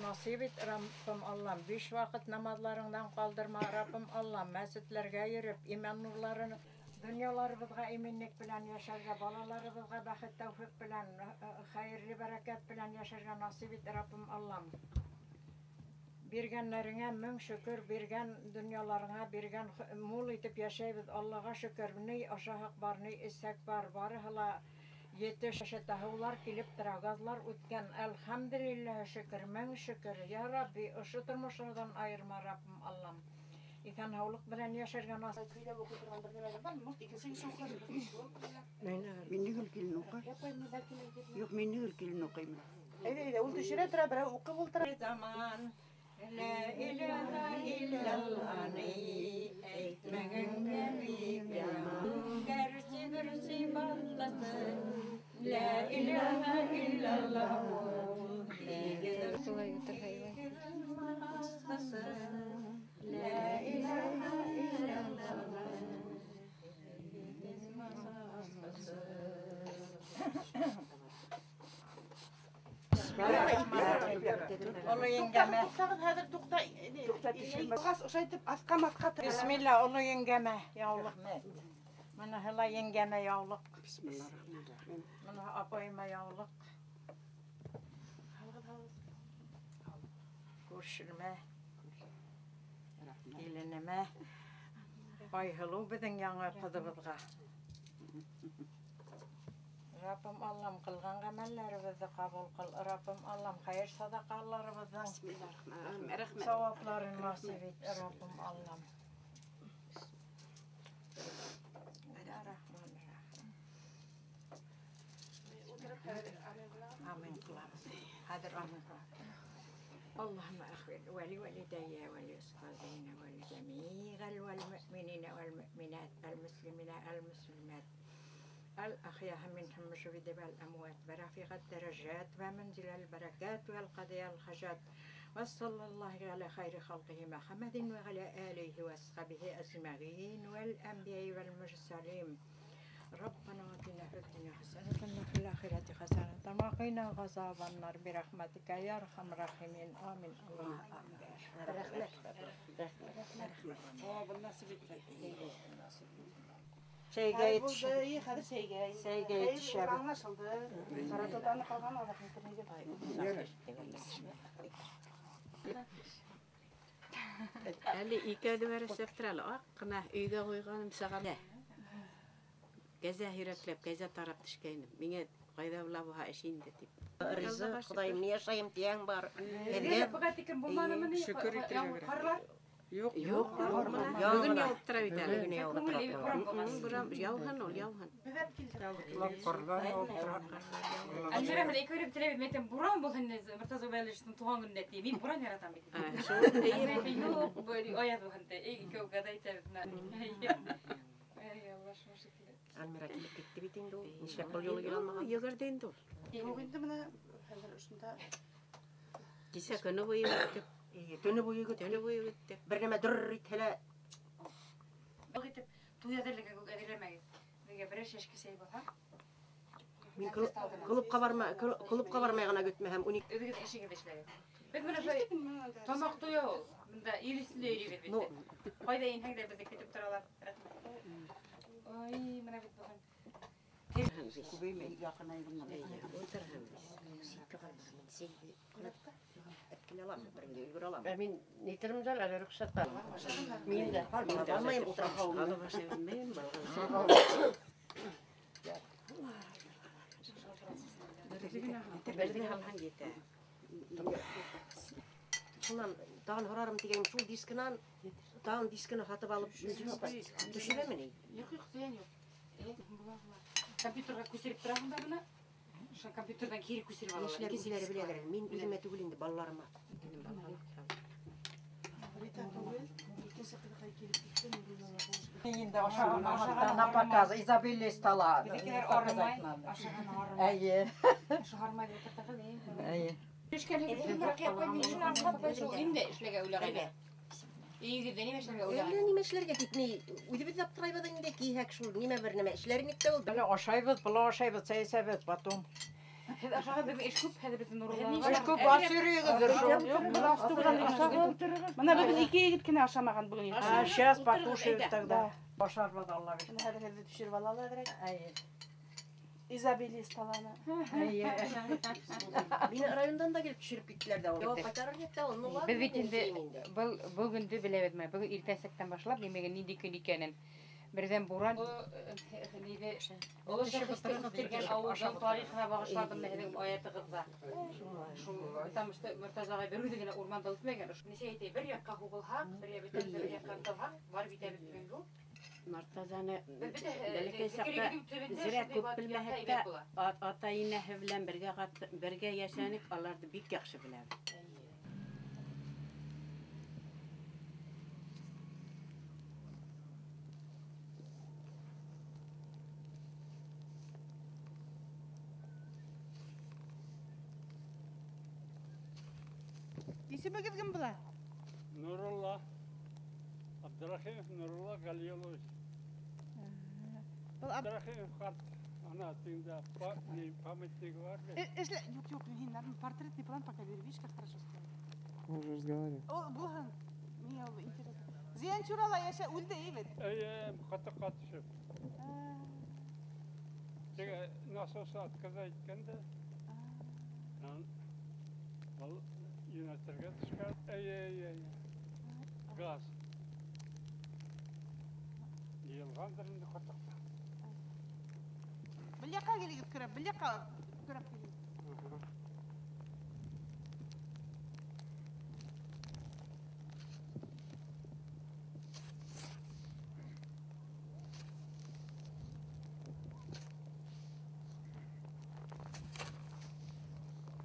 Speaker 7: Насип ит, Раббым Аллам, 5 ваҡыт намаҙларыңдан ҡалдырма, Раббым Аллам, мәсетләргә йөрөп, иман нурларын донъяларыбыҙға именлек белән йәшәргә, балаларыбыҙға бәхет, тәүфиҡ белән, хәйерле бәрәкәт белән йәшәргә насип ит, Раббым Аллам. Биргәннәреңә мең шөкөр, биргән донъяларыңа биргән мул итеп йәшәйбеҙ, Аллаға шөкөр. Ни ашаһаҡ бар, ни эсһәк бар, барыһы ла етеш. Һыулар килеп тора, газлар үткән. Әлхәмдүлилләһ, шөкөр, мең шөкөр. Я Рабби, ошо тормошларҙан айырма, Раббым Аллам. Иҫән һаулыҡ белән йәшәргә насип.
Speaker 1: Көйләп уҡый торған бер нәмә бар, может, икенсе кеше уҡыр.
Speaker 8: Миннегөл килен уҡый. Юҡ, Миннегөл килен уҡыймын.
Speaker 1: Әйҙә, әйҙә, ул төшөрә тора, берәү уҡып ултыра.
Speaker 7: Заман Ла илаһа иллаллаһ әйтмәгәнгә бик яман. Гәрсе берсе балласы Ла илаһа иллаллаһ
Speaker 3: Шулай үтер хайван.
Speaker 7: La ilaha illallah. Оло еңгәмә.
Speaker 1: Туҡтағыҙ, хәҙер туҡта. Туҡтағас, ошайтып, аҫҡа-маҫҡа.
Speaker 7: Бисмилла, оло еңгәмә яулыҡ. Мына һыла еңгәмә яулыҡ.
Speaker 8: Бисмиллахиррахманиррахим.
Speaker 7: Мына апайыма яулыҡ. Күршемә, киленемә. Айһылыу беҙҙең яңы ҡыҙыбыҙға. Раббым Аллам, ҡылған ғәмәлләребеҙҙе ҡабул ҡыл. Раббым Аллам, хәйер садаҡаларыбыҙҙың
Speaker 8: Бисмиллахиррахманиррахим.
Speaker 7: сауапларын насип ит, Раббым Аллам. Амин ҡылабыҙ. Хәҙер амин ҡылабыҙ. اللهم اغفر ولوالدي ولأستاذينا ولجميع المؤمنين والمؤمنات المسلمين المسلمات الأحياء منهم الشهداء والأموات برافق الدرجات ومنزل البركات والقضاء الحاجات وصلى الله على خير خلقه محمد وعلى آله وأصحابه أجمعين والأنبياء والمرسلين. ربنا آتنا في الدنيا حسنة وفي الآخرة حسنة وقنا عذاب النار برحمتك يا أرحم الراحمين. آمين. الله أكبر.
Speaker 9: Рәхмәт. Рәхмәт.
Speaker 1: Һауабын насип итһен.
Speaker 7: Чәйгә
Speaker 1: Булды, и, хәзер чәйгә.
Speaker 7: Чәйгә җитешәбез.
Speaker 1: Аңлашылды. Каратотаны калган алар китерергә.
Speaker 9: Әле ике адым эшләп тора әле. Ак кына өйгә куйганым саган. Кәзә һөйрәкләп, кәзә тарап төшкәйнем. Миңа кайда була бу эш инде дип.
Speaker 10: Риза, Ходаем, ни яшәем дигән бар.
Speaker 3: Әле буга тикем булманымыни?
Speaker 8: Шөкер итәргә кирәк.
Speaker 3: Карлар.
Speaker 8: Юк,
Speaker 9: Юк,
Speaker 10: Яңгыр.
Speaker 9: бүген явып тора бит әле.
Speaker 10: Бүген явып тора.
Speaker 3: Күңел буран булган.
Speaker 9: Буран яуһын ул, яуһын.
Speaker 1: Бөбәп килде.
Speaker 8: Карлар явып тора.
Speaker 3: Әлмирә менә ике өреп теләп әйтәм, буран булсын Мортаза Гобәйловичның туган көненә ти. Мин буран яратам бит.
Speaker 9: Шул
Speaker 3: Юк, бу аяз булсын ти. Ике угада әйтәбез. Ай, Алла шушы шикелле.
Speaker 10: Альмира килеп китте бит инде ул. Нишләп был юлы килә алмаган?
Speaker 9: Йөгерде инде ул.
Speaker 1: Юк инде менә хәзер шунда
Speaker 9: Кисә көне буе үтеп,
Speaker 10: Ие, Төне буе көттек.
Speaker 9: төне буе үтте.
Speaker 10: Бер нәмә дыр итһә лә,
Speaker 3: Бу итеп туй әзерлеге күк әзерләмәгез. Безгә берәр чәшкә чәй булса.
Speaker 10: мин клубка барма, клубка бармай гына көтмәһәм, 12
Speaker 3: Үзегез эшегез эшләгез. Без менә шулай тамак туя ул. Монда ил өстендә йөрибез бит.
Speaker 10: Ну.
Speaker 3: Кайда инһәң дә безне көтеп торалар. Рәхмәт. Ой, менә бит бүген.
Speaker 8: Күбәймә якынайдым.
Speaker 9: Утырһын без.
Speaker 10: Әткелә алам, бер инде өлгерә алам.
Speaker 11: Ә мин нитерем дә әле рөхсәт бар. Мин дә.
Speaker 10: Алмыйм, утырам.
Speaker 9: Алып ашай белмәйм, балган. Бердин алһаң җитә.
Speaker 10: Шуннан тагын һорарым дигән шул дискынан, тагын дискыны һатып алып төшерәмени?
Speaker 3: Юк, юк, зыян юк. Була, була. Компьютерга күчереп торасың да моны. Шул компьютердан кире күчереп алалар.
Speaker 10: Яшьләр үзләре беләләр. Мин үземә түгел инде, балаларыма.
Speaker 1: Рита түгел, икенче кызыкай килеп китте, Нурулла булыш.
Speaker 7: Инде ашаган на показ, изобилие стола.
Speaker 3: Безнекеләр арымай, ашаган арымай.
Speaker 7: Әйе.
Speaker 3: Шугармай дип утыртыгыз,
Speaker 7: Әйе.
Speaker 3: Инде эшләгә уйлагайны. Өегездә нимә эшләргә
Speaker 10: Әллә
Speaker 3: уйлаган?
Speaker 10: нимә эшләргә дип, ни, үзебез дә аптырайбыз инде, киһәк шул, нимә бер нәмә эшләр инек тә ул.
Speaker 7: Әле ашайбыз, пылау ашайбыз, чәй эчәбез, потом.
Speaker 3: Һеҙ ашаған беҙҙең эш күп, хәҙер беҙҙең Нуруллаға.
Speaker 7: Эш күп, аш йөрөйөгөҙҙөр шул.
Speaker 1: Юк, Менә бүген ике егет кенә ашамаган бүген.
Speaker 7: А сейчас покушают тогда. Ашарбыз, Алла бирсә.
Speaker 1: Менә хәзер хәзер төшереп алалар әзрәк.
Speaker 7: Әйе.
Speaker 1: Изобилие столаны.
Speaker 7: Әйе.
Speaker 10: Мине райондан да килеп төшереп киттеләр дә ул. Җавап кайтарыр дип тә ул. Ну ладно.
Speaker 3: Беҙ бит инде
Speaker 10: инде.
Speaker 3: был был көндө беләбеҙ менә. Бөгөн иртәнсәктән башлап нимәгә нинди көн икәнен. Берҙән буран ниҙе оло шәхестер үҫтергән ауылдың тарихына бағышландым һеҙҙең аятығыҙҙа. Шул потому что Мортаза ағай бер үҙе генә урманда үҫмәгән. Нисә әйтәй, бер яҡҡа һуғылһаҡ, бер бөтә бер яҡҡа ынтылһаҡ, барып етәбеҙ тигән юл.
Speaker 9: Мортазаны
Speaker 3: Беҙ бөтә
Speaker 9: бәләкәй саҡта
Speaker 3: зикергеҙҙең төбөндә
Speaker 9: зирә
Speaker 3: шундай
Speaker 9: күп
Speaker 3: ваҡыт
Speaker 9: белмәһәк
Speaker 3: әйбәт
Speaker 9: тә,
Speaker 3: була.
Speaker 9: ата-инәһе белән бергә йәшәнек, аларҙы бик яҡшы беләбеҙ.
Speaker 1: Исемегеҙ кем була?
Speaker 12: Нурулла. Абдрахимов Нурулла Галиуллович.
Speaker 1: Был
Speaker 12: Абдрахимов ҡарт. Ана тегендә памятник бар бит.
Speaker 1: Эшлә, юк, юк, һин надо портретный план пока бери, видишь, как хорошо стоит.
Speaker 8: Мы уже разговаривали.
Speaker 1: О, булһын. Миңә ул интересно. Зиян Чурала йәшә, үлде, бит.
Speaker 12: Эйе, ҡатыҡҡа төшөп. Теге насос отказать иткән дә. Был йүнәтергә төшкән. Эйе, эйе, эйе. Газ. Йыйылғандыр инде ҡатыҡта.
Speaker 1: Был яҡҡа килегеҙ, көрәп, был яҡҡа көрәп килегеҙ.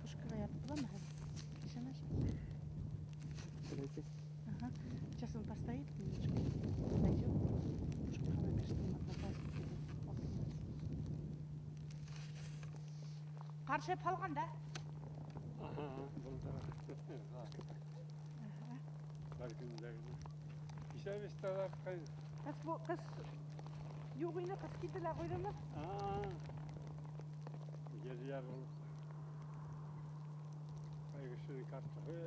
Speaker 1: Пушкаға ятып буламы хәҙер? Ишәмәш? Ага. Сейчас он постоит немножко. Пойдем. Пушкаға напишет, он одноклассник. Ҡаршы һалған да?
Speaker 12: Ага, булды. Бер көндә генә. Ишәбез таҙартҡан.
Speaker 1: Ҡыш бу, ҡыш юҡ ине, ҡыш китте лә ҡуйҙымы?
Speaker 12: Ер ярылып. Ай кешенең картлығы.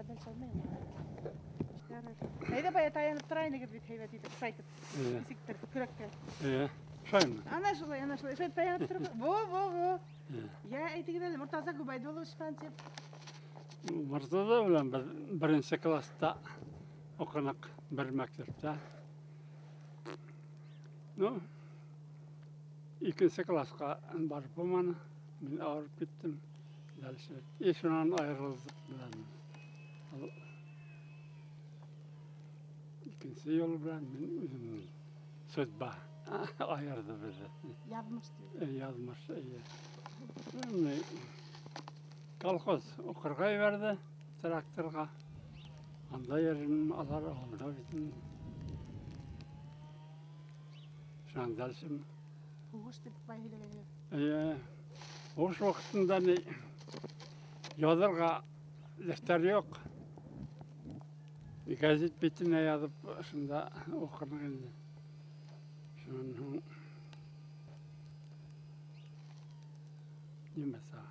Speaker 1: Дальше алмыйм. Әйдә бая таянып тора инегез бит һәйбәт итеп, шайтып. Ничектер, көрәккә.
Speaker 12: Шаймы?
Speaker 1: Ана шулай, ана шулай. Шайтып таянып торып. Во, во, во. Я әйтегез әле, Мортаза Губайдуллович дип.
Speaker 12: Мортаза белән без беренче класста укынык бер мәктәптә. Ну, икенче класска барып булмады. Мин авырып киттем. Дальше. И шуннан аерылдык белән. Ул икенче юл белән мин үземнең судьба аерды безне.
Speaker 1: Язмыш дип.
Speaker 12: Язмыш, әйе. Менә колхоз укырга җибәрде тракторга. Анда йөрдем, алар алды бит. Шуннан дальше
Speaker 1: Һугыш дип бай һөйләгән.
Speaker 12: Әйе. Һугыш вакытында ни язырга дәфтәр юк. Газет битенә язып шунда укырдык инде. Шуннан соң нимә сага?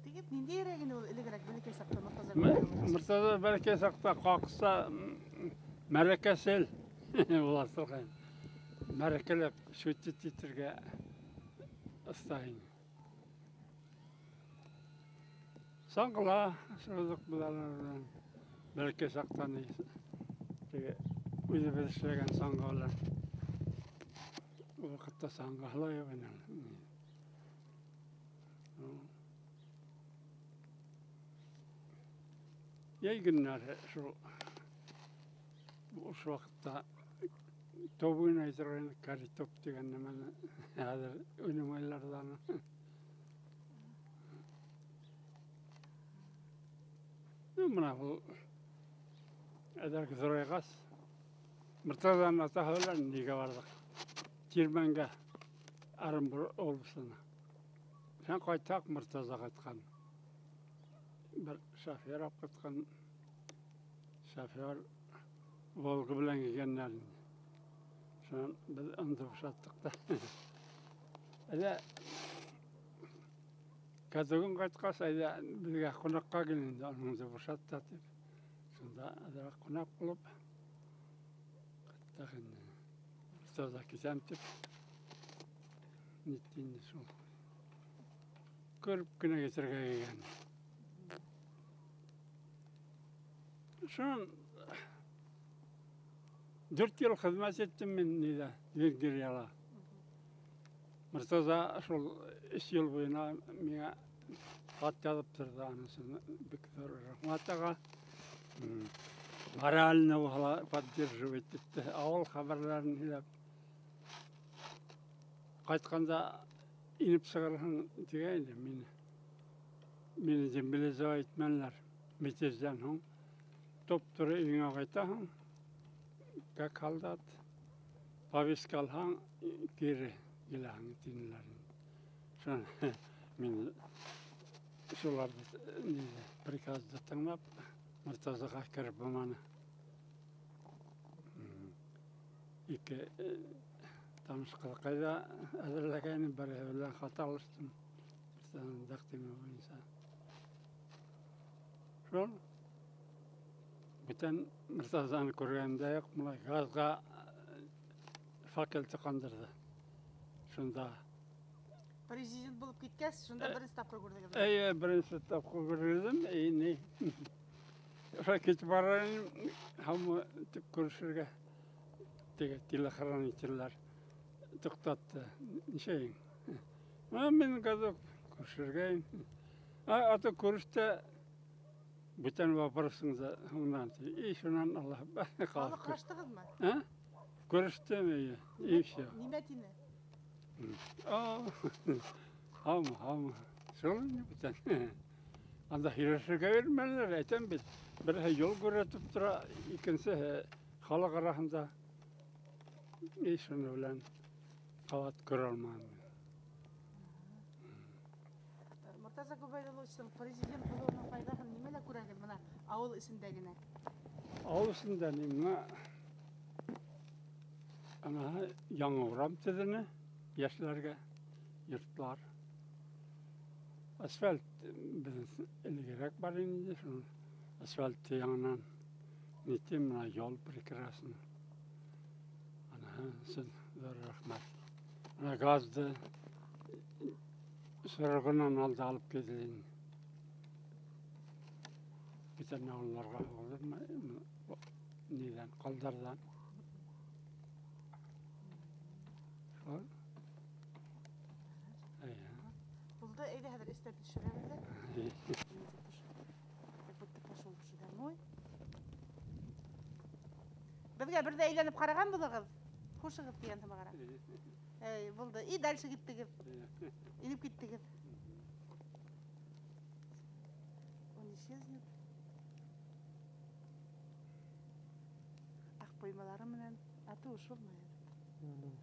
Speaker 1: Теге ниндәйрәк инде ул элегрәк бәләкәй чакта Мортаза Губайдуллович?
Speaker 12: Мортаза бәләкәй чакта какса мәрәкәсел була торган. Мәрәкәләп шутить итәргә оста инде. Саңгыла шулдык булалар белән. Бәләкәй чакта ни теге үзебез эшләгән саңгы белән. Ул вакытта саңгыла юк инде. Йәй көннәре шул ошо вакытта топ уйнай торган каритоп дигән нәмәне хәзер уйнамайлар да аны. Ну, менә ул әзерге зурайгач Мортазаның атаһы белән нигә бардык? Тирмәнгә, Оренбур областына. Һәм кайтсак Мортаза кайткан. Бер шофер алып кайткан. Шофер Волга белән килгәннәр инде. Шуннан без онны бушаттык та. Әле Кадыгын кайткач, әйдә безгә кунакка кил инде, оныңны бушат та дип. Шунда әзрәк кунак булып кайттык инде. Мортаза китәм дип. Нитте инде шул. Күреп кенә китәргә килгән. Шуннан 4 ел хезмәт иттем мин нидә, Венгрияда. Мортаза шул 3 ел буена миңа хат язып торды, анысын бик зур рәхмәт ага. Морально поддерживать итте, авыл хәбәрләрен һөйләп. Кайтканда инеп чыгарһың дигән инде мине. Мине демобилизовать итмәнеләр. Мятеждән һуң туп-туры өеңә кайтаһың, как солдат, повестка алһаң, кире киләһең тинеләр. Шуннан мин шуларны приказды тыңлап, Мортазага кереп булманы. Ике таныш кызыкай да әзерләгән, бере белән хат алыштым. Мортазаның тәкъдиме буенча. Шул бүтән Мортазаны күргәндә юк, болай газга факел тоқандырды. Шунда.
Speaker 1: Президент булып киткәч, шунда беренче тапкыр күрдегез.
Speaker 12: Әйе, беренче тапкыр күрдем, и ни. Шулай китеп бара идем, һәм дип күрешергә теге телохранительләр туктатты. Ничәең? Менә мин газок күрешергә. А аты күрештә бүтән вопросыңызды һуңнан. И шуннан Аллаһ
Speaker 1: Халык караштыгызмы?
Speaker 12: А? Күрештем, әйе. И всё.
Speaker 1: Нимә тине?
Speaker 12: Һаумы, һаумы. Шул инде бүтән. Анда һөйләшергә бирмәделәр, әйтәм бит. Береһе юл күрсәтеп тора, икенсеһе халык арасында. И шуны белән кабат күрә алмадым.
Speaker 1: Мортаза Губайдулловичның президент булуының файдасын нимәлә күрәгез менә авыл эчендә генә?
Speaker 12: Авыл эчендә ни менә ана яңа урам төзене яшьләргә йортлар. Асфальт безнең элегрәк бар инде, шуны Асфальт яңынан. Нитем менә юл прекрасно. Ана зур рәхмәт. Менә газды сорогыннан алды алып килде. Бүтән авылларга нидән, Калдардан. Шул.
Speaker 1: Булды, әйдә хәзер өстәл төшерәбез дә. Как будто пошел уже домой. Безгә бер дә әйләнеп караган булыгыз. Хушыгыз дигән сымагара. Әй, булды. И дальше киттегез. Инеп киттегез. Он исчезнет. Ак поймалары менән, а ты ушел, наверное.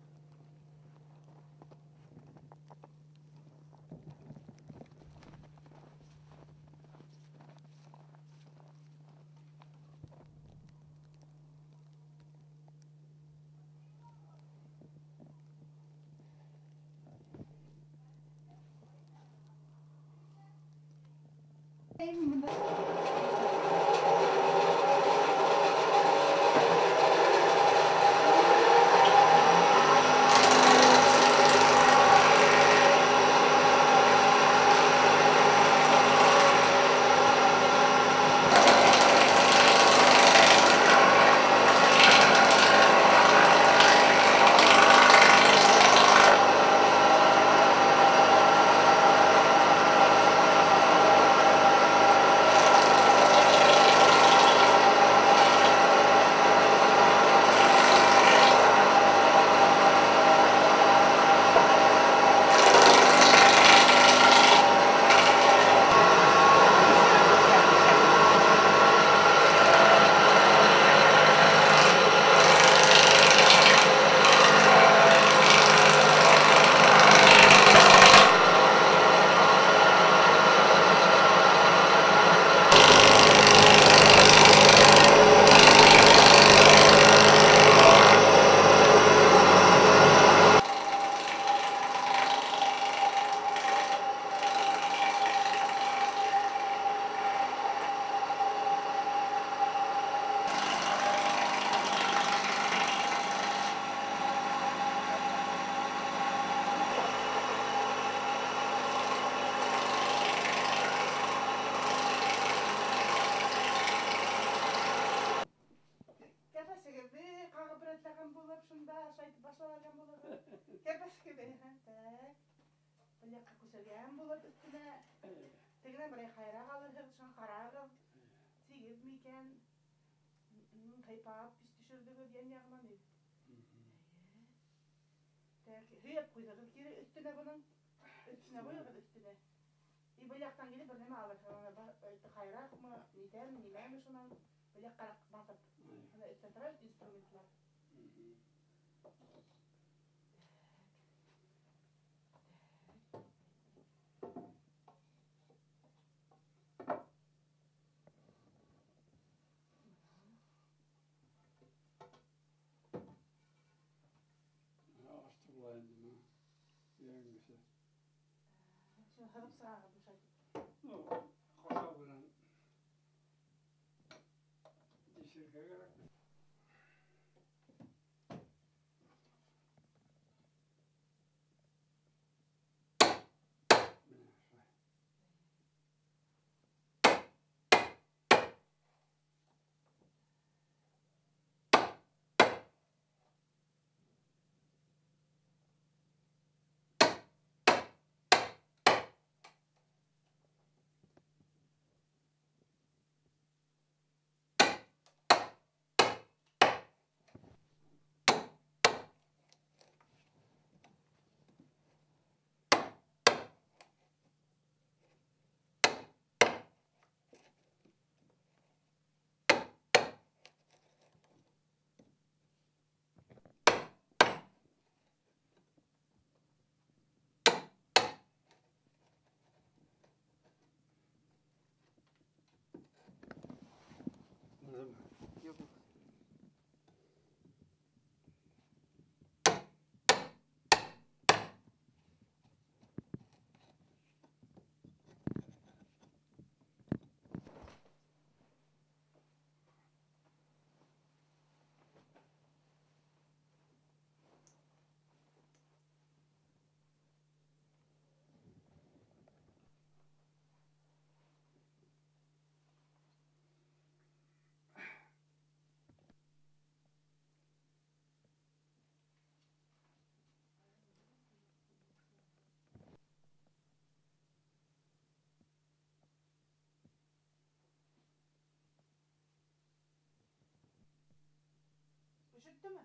Speaker 1: Өшеттеме?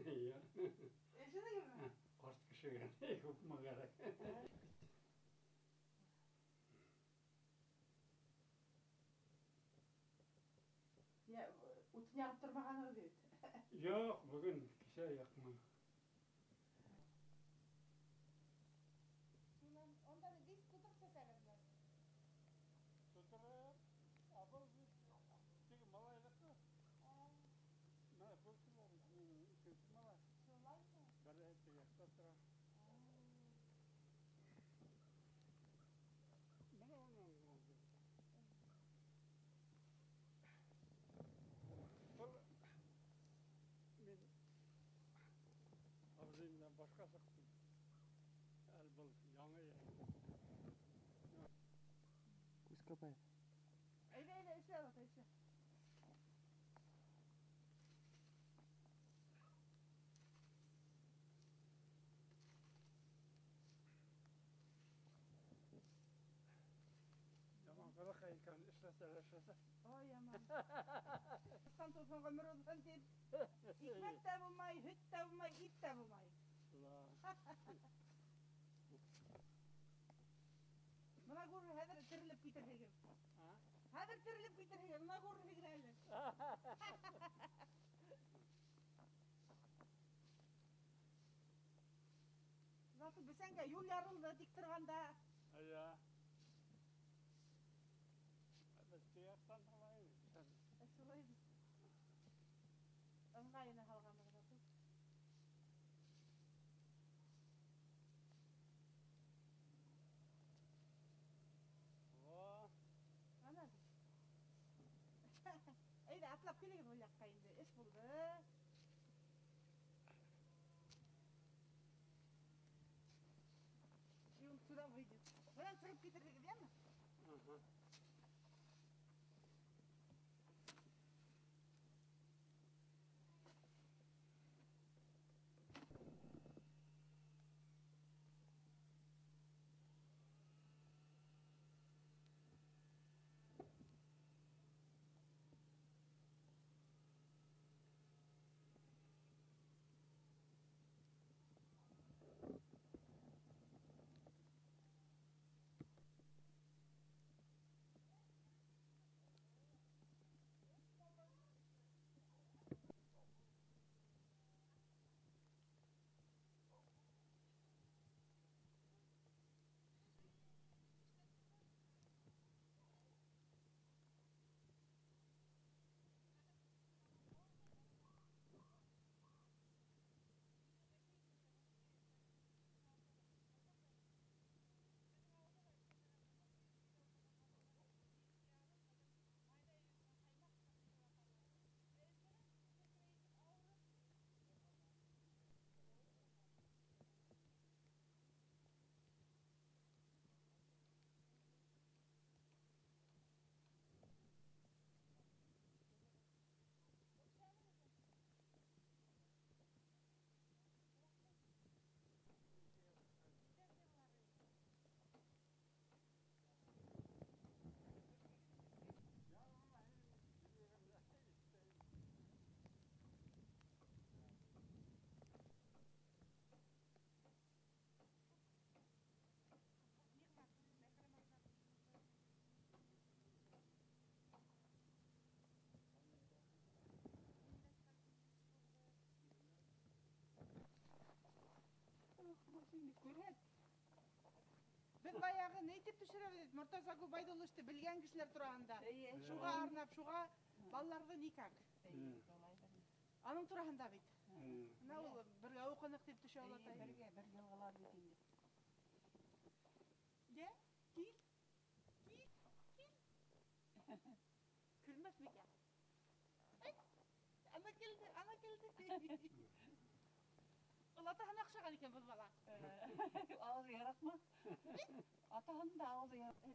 Speaker 12: Иә.
Speaker 1: Өшедегезме?
Speaker 12: Карт кешегә күпме кирәк.
Speaker 1: Я, утын ягып тормаганыгыз бит.
Speaker 12: Юк, бүген кичә якмады.
Speaker 1: Онда диск тутырып сәсәгезме?
Speaker 12: Тутырып, а был бит теге малайлыкы. Менә был минем икенче малай.
Speaker 1: Шулаймы?
Speaker 12: Бер теге якта тора. Менә аның үзе. Был мин абзыемнан башка чыктым. Әле был яңа
Speaker 8: Күз капай.
Speaker 1: Әйдә, әйдә, эшлә, ата, эшлә.
Speaker 12: Яман кызык икән, эшләсә, эшләсә.
Speaker 1: Ой, яман. Сан тулсын гомер узсын дип. Икмәк тә булмай, һөт тә булмай, ит тә булмай. Менә күр, хәзер терелеп китерһегез. Хәзер терелеп китерһегез, менә күрерһегез әле. Заты бесәнгә юл ярылды тик торганда.
Speaker 12: Әйе. Без тияктан алайык.
Speaker 1: Шулай бит. Ыңгайына һалганбыз заты.
Speaker 12: Во.
Speaker 1: Ана. Әйдә, атлап килегез ул якка инде. Эш булды. И он сюда выйдет. Менә чыгып китердегез, яме?
Speaker 12: Ага.
Speaker 1: Күрәт. Без баягы ни итеп төшерәбез? Мортаза Губайдулловичны белгән кешеләр тора анда. Шуга арнап, шуга балаларны никак. Аның тураһында бит. Менә ул бергә укынык дип төшә ала тай.
Speaker 9: Бергә бер елгылар бит инде.
Speaker 1: Йә, кил. Кил, кил. Көлмәс микән? Әй, ана килде, ана килде. Ул атаһына охшаган икән был бала.
Speaker 9: Авызы яракмы? Атаһының да авызы яракмы?